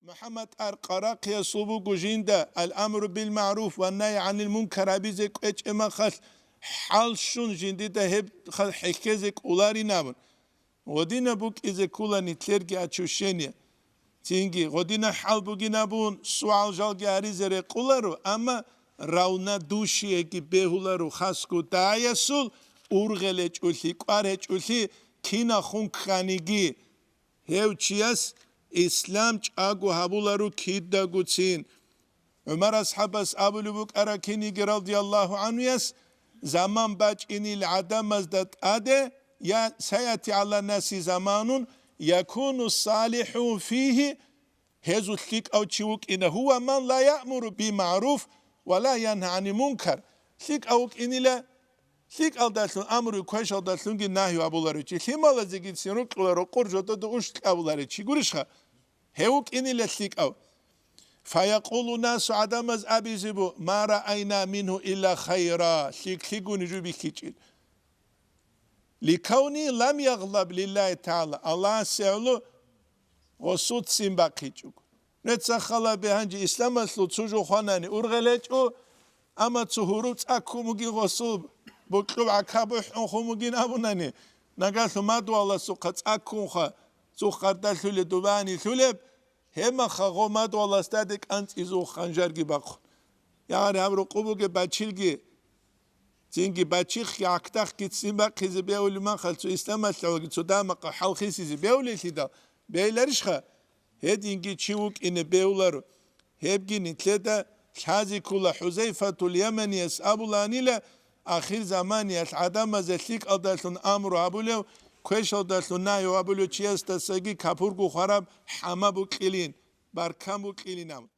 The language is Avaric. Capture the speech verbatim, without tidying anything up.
МухӀаммад ар-Къарахъиясул буго жинда ал-амру бил-магӀруф ва нагьи гӀанил мункар гьабизе кӀвечӀеб махалъ, хӀал щун жиндида гьеб хал хӀехьезе кӀоларин абун. Гъодинаб букӀизе ккола нилъерги ачущение. Цинги, гъодинаб хӀал бугин абун, суал-жалги гьаризе рекъоларо, амма равнодушиеги бегьуларо хасго дагьаб ясул, ургъел гьечӀолъи, кӀвар гьечӀолъи, кинахун кканиги. Гьев чияс ислам чӀаго гьабуларо кидагоцин. ГӀумар асхӀабас абулеб букӀара киниги радияллагьу гӀанхуяс, заман бачӀинил гӀадамазда тӀаде, я саяти гӀала наси заманун, якуну салихӀун фигьи, гьезул лъикӀав чи вукӀина, гьува ман ла яъмуру би магӀруф ва ла янгьа гӀанил мункар, лъикӀав вукӀинила, лъикӀалдалъун амру квешалдалъунги нагью абуларев чи, лъималазегицин рукьула рокъор жодода ущ кьабуларев чи гурищха? Гьев вукӀинила лъикӀав. Фаякъулу насу, гӀадамаз абизе бу, ма раайна мингьу илла хайра, лъикӀлъигуни жо бихьичӀин. Ликавни лам ягълаб лиллагьи тагӀала, Аллагьасе гӀоло гъосуццин бахъичӀого. Нуца хала бе гьанже исламалъул цо жо хванани ургъел гьечӀо, амма цо гьуруб цӀаккун бугин гъосул, бокьуб гӀака бухӀун хун бугин абунани, нагагьлъун мадугьаласухъа цӀаккунха, цо хъардалъулеб дубани лъулеб, гьебмаха гъо мадугьаласдаде кӀанцӀизул ханжарги бахъун. Ягъари гьаб рокъо бугеб бачилги, цинги бачихъги гӀакдахъги ццин бахъизе бегьулеб махалъ цо исламалъаваги цо дамахъа хӀалхисизе бегьулелъидал бегьиларищха? Гьединги чи вукӀине бегьуларо. Гьебги нилъеда лъазе ккола ХӀузайфатул Яманиялъ абулаанила, ахирзаманиялъ гӀадамазе лъикӀалдалъун амру гьабулев, квешалдалъун нагью гьабулев чиясдасаги капурго хвараб хӀама букьилин, баркан букьилин абун.